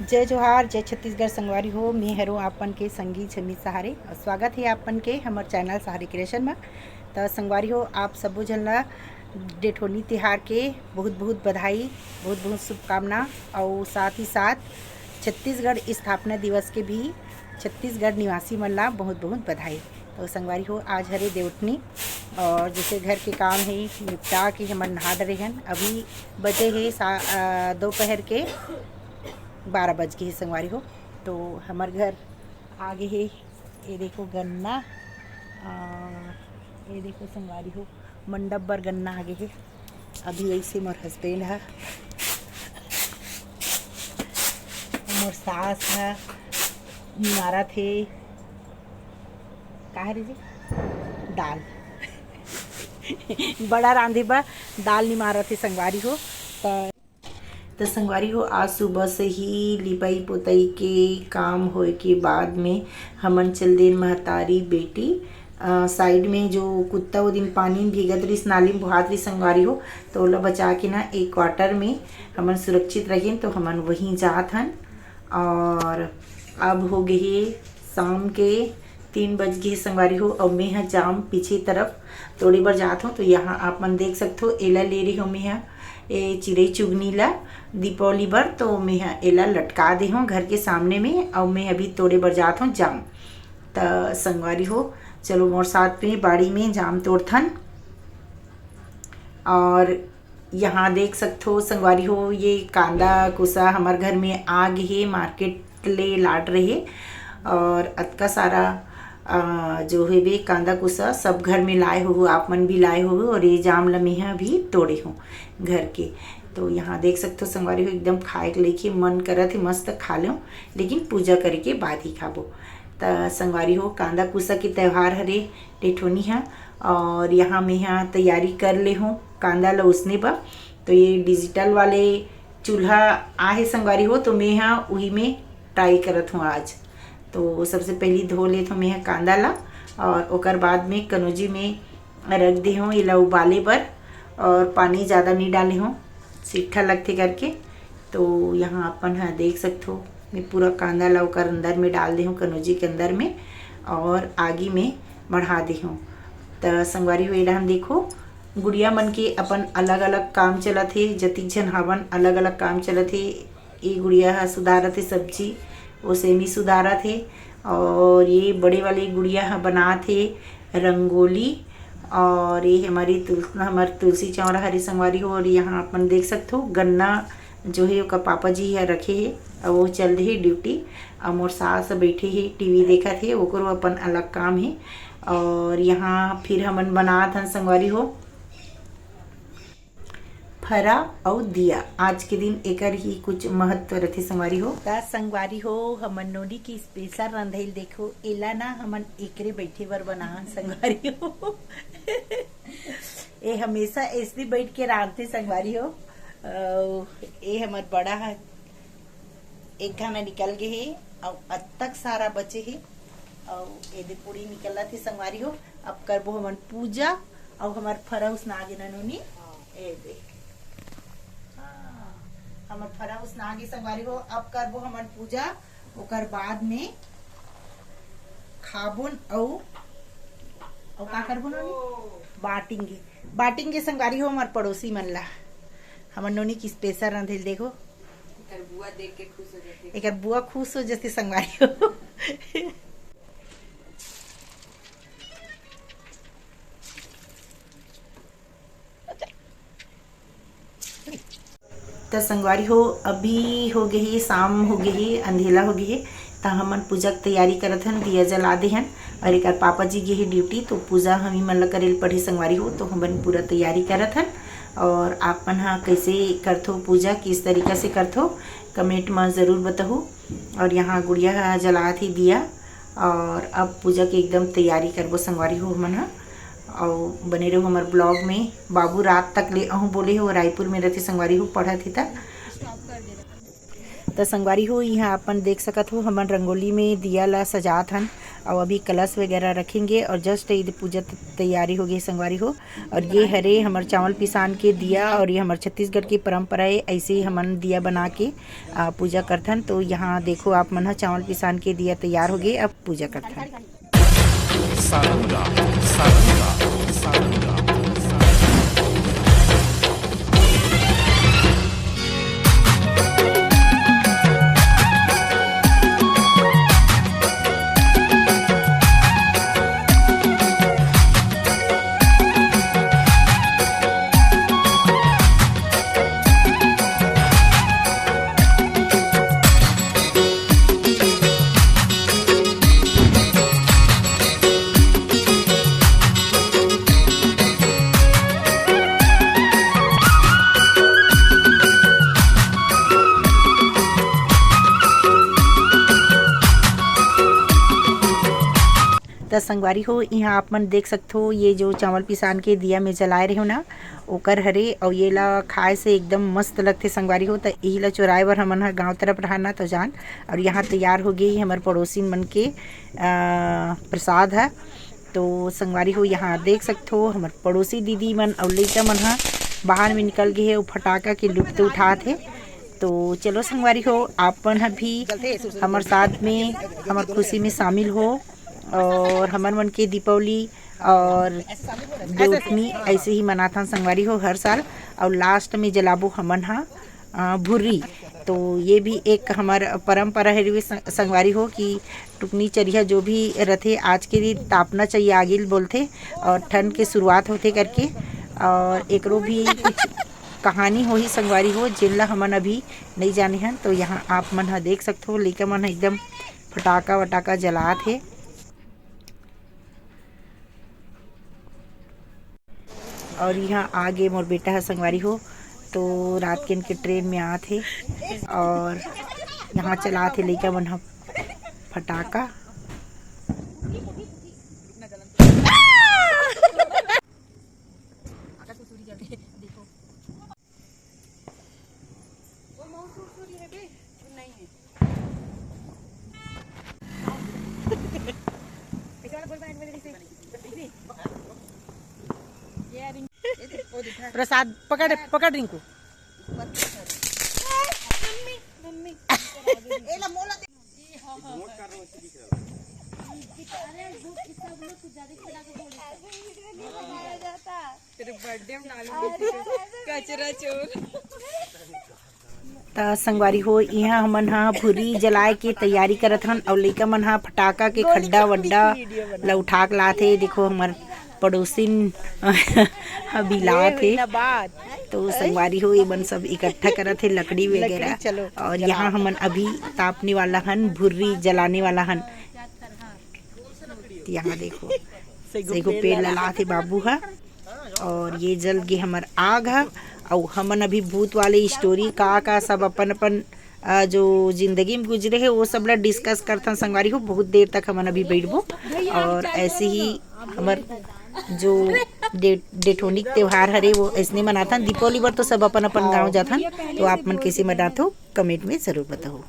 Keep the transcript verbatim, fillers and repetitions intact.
जय जोहार, जय छत्तीसगढ़ संगवारी हो। मैं हरों आपन के संगी छमी सहारे और स्वागत है आपन के हमर चैनल सहारे क्रिएशन में। तो संगवारी हो, आप सबो झन ला डेठोनी तिहार के बहुत बहुत बधाई, बहुत बहुत शुभकामना और साथ ही साथ छत्तीसगढ़ स्थापना दिवस के भी छत्तीसगढ़ निवासी मन ला बहुत बहुत बधाई। तो संगवारी हो, आज हरे देवउठनी और जैसे घर के काम है निपटा के हमन नहा डरे हन। अभी बजे है सा-, अ, दोपहर के बारह बज गे हे संगवारी हो। तो हमर घर आगे हे, ये देखो गन्ना, अ, ये देखो संगवारी हो, मंडप बर गन्ना आगे हे। अभी वैसे मोर हस्बैंड ह, मोर सास ह, मारत हे, का हरे जी, दाल। बड़ा रांधे बर दाल निमारत हे संगवारी हो। त तो संगवारी हो, आज सुबह से ही लिपाई पोताई के काम होए के बाद में हमन चल देन महतारी बेटी, अ, साइड में जो कुत्ता वो दिन पानी में भीगत रहिस, नाली में बोहात रहिस संगवारी हो, तो ओला बचा के ना एक क्वार्टर में हमन सुरक्षित रहेन, तो हमन वहीं जात हन। और अब हो गए हे शाम के तीन बज गे हे संगवारी हो। अउ मैं ह जाम पीछे तरफ तोड़े बर जात हूँ। तो यहाँ आप मन देख सकथो, एला ले रही हूँ मैं ह, ए चिरई चुगनी ला दीपावली बर। तो मैं ह एला लटका दे हूँ घर के सामने में, अउ मैं अभी तोड़े बर जात हूँ जाम। त संगवारी हो, चलो मोर साथ में बाड़ी में जाम तोड़थन। और यहाँ देख सकथो संगवारी हो, ये कांदा कुसा हमर घर में आ गे हे, मार्केट ले लाट रहे। और अतका सारा, अ, जो हे बे कांदा कुसा सब घर में लाए हो, आप मन भी लाए हो। और ये जाम ल मेहा भी तोड़े हो घर के। तो यहाँ देख सकथो संगवारी हो, एकदम खाए के लेके मन करत हे, मस्त खा लेव, लेकिन पूजा करे के बाद ही खाबो। त संगवारी हो, कांदा कुसा के त्यौहार हरे डेठोनी ह। और यहाँ मेहा तैयारी कर ले हूँ कांदा ल उसने बर। तो ये डिजिटल वाले चूल्हा आहे संगवारी हो, तो मैं ह उही में ट्राई करत हूँ आज। तो सबसे पहली धो लेत हूँ मैं ह कांदा ला, और ओकर बाद में कनोजी में रख दे हूँ एला उबाले बर, और पानी ज़्यादा नहीं डाले हूँ, सीठा लगथे करके। तो यहाँ अपन ह देख सकथो, मैं पूरा कांदा ला ओकर अंदर में डाल दे हूँ, कनोजी के अंदर में, और आगी में मढ़ा दे हूँ। त संगवारी हो, एला हम देखो, गुड़िया मन के अपन अलग-अलग काम चलत हे, जतिक झन हावन अलग-अलग काम चलत हे। ये गुड़िया ह सुधारत हे सब्जी, वो सेमी सुधारत हे, और ये बड़े वाले गुड़िया ह बनात हे रंगोली। और ये हमारी तुल-, हमर तुलसी चौरा हरे संगवारी हो। और यहाँ अपन देख सकथो गन्ना जो हे ओकर पापा जी ह रखे हे, और वो चल रही ड्यूटी। और मोर सास बैठे हे, टीवी देखत हे, ओकरो अपन अलग काम हे। और यहाँ फिर हमन बनात हन संगवारी हो फरा अउ दिया। आज के दिन एकर ही कुछ महत्व रथे संगवारी हो। त संगवारी हो, हमन नोनी की स्पेशल रंधेल देखो, एला ना हमन एकरे बैठे बर बनाहन संगवारी हो। ए हमेशा ऐसने बैठ के रांधथे संगवारी हो। अउ ए हमर बड़ा ह, एक घाना निकल गे हे, अउ अतक सारा बचे हे, अउ एदे पूरी निकलत हे संगवारी हो। अब करबो हमन पूजा, अउ हमर फरा उसना गे ना नोनी, एदे, हाँ, हमर फरा उसना गे संगवारी हो। अब करबो हमन पूजा, ओकर बाद में खाबोन अउ, अउ का करबो नोनी? बाटिंगे, बाटिंगे संगवारी हो हमर पड़ोसी मन ला। हमर नोनी की स्पेशल रांधेल देखो। एकर बुआ देख के खुश हो जाथे। एकर बुआ खुश हो जाथे संगवारी हो। त संगवारी हो, अभी हो गे हे, शाम हो गे हे, अंधेला हो गे हे, त हमन पूजा के तैयारी करत हन, दिया जला दे हन। और एकर पापा जी गे हे ड्यूटी, तो पूजा हम ही मन ल करे ल पड़ही संगवारी हो। तो हमन पूरा तैयारी करत हन। और आप मन ह कैसे करथो पूजा, किस तरीका से करथो, कमेंट म जरूर बताहू। और यहाँ गुड़िया ह जलात ही दिया, और अब पूजा के एकदम तैयारी करबो संगवारी हो हमन ह। अउ बने रहो हमर ब्लॉग में। बाबू रात तक ले अहूँ बोले हो, रायपुर में रहते संगवारी हो, पढ़त ही तक। त संगवारी हो, यहाँ अपन देख सकत हो, हमन रंगोली में दिया ला सजात हन। और अभी कलश वगैरह रखेंगे और just ये पूजा त-, तैयारी हो गई संगवारी हो। और ये हरे हमर चावल पिसान के दिया और ये हमर छत्तीसगढ़ की परंपरा है, ऐसे ही हमन दिया बना के, आ, पूजा करथन। तो यहाँ देखो आप मन ह, चावल पिसान के दिया तैयार हो गए, अब पूजा करथन। सारंगा, सारंगा, सारंगा। त संगवारी हो, इहाँ आप मन देख सकथो, ये जो चावल पिसान के दिया में जलाए रहे हो ना, ओकर हरे, अउ ये ला खाए से एकदम मस्त लगथे संगवारी हो। त इही ला चुराए बर हमन ह गांव तरफ रहा ना, तो जान। और यहाँ तैयार हो गई हमर पड़ोसी मन के, अ, प्रसाद ह। तो संगवारी हो, यहाँ देख सकथो, हमर पड़ोसी दीदी मन अउ लइका मन ह बाहर में निकल गए हे, अउ फटाका के लुत्फ उठात हे। तो चलो संगवारी हो, आप मन ह भी हमर साथ में, हमर खुशी में शामिल हो। और हमर मन के दीपावली और देवउठनी ऐसे ही मनाथन संगवारी हो हर साल। और last में जलाबो हमन ह, अ, भुर्री। तो ये भी एक हमर परंपरा है रे सं-, संगवारी हो कि टुकनी चरिहा जो भी रथे, आज के दिन तापना चाहिए आगिल बोलथे और ठंड के शुरुआत होथे करके। और एकरो भी कुछ कहानी होही संगवारी हो, जेन ला हमन अभी नहीं जाने हन। तो यहाँ आप मन ह देख सकथो, लइका मन ह एकदम फटाका वटाका जलात हे। और यहाँ आगे मोर बेटा ह संगवारी हो, तो रात के इनके ट्रेन में आत हे और यहाँ चलात हे लइका मन ह फटाका। प्रसाद पकड़, पकड़ रिंकू। तेरे बर्थडे में डालूंगी कचरा चोर। त संगवारी हो, इहाँ हमन ह भुर्री जलाए के तैयारी करत हन, अउ लइका मन ह फटाका के खड्डा वड्डा ल उठा के लात हे। देखो, हमर पड़ोसिन ह बिलात हे। तो संगवारी हो, ये मन सब इकट्ठा करत हे लकड़ी वगैरह। और यहाँ हमन अभी तापने वाला हन, भुर्री जलाने वाला हन। त यहाँ देखो, सेगो पेड़ ला लात हे बाबू ह। और ये जल गे हमर आग ह। अउ हमन अभी भूत वाले स्टोरी का का सब अपन अपन, अ, जो जिंदगी में गुजरे हे, वो सब ला डिस्कस करथन संगवारी हो। बहुत देर तक हमन अभी बैठबो। और ऐसे ही हमर जो डे-, डेठोनिक त्योहार हरे, वो ऐसने मनाथन। दीपावली बर तो सब अपन अपन गांव जाथन। तो आप मन कैसे मनाथो, कमेंट में जरूर बताओ।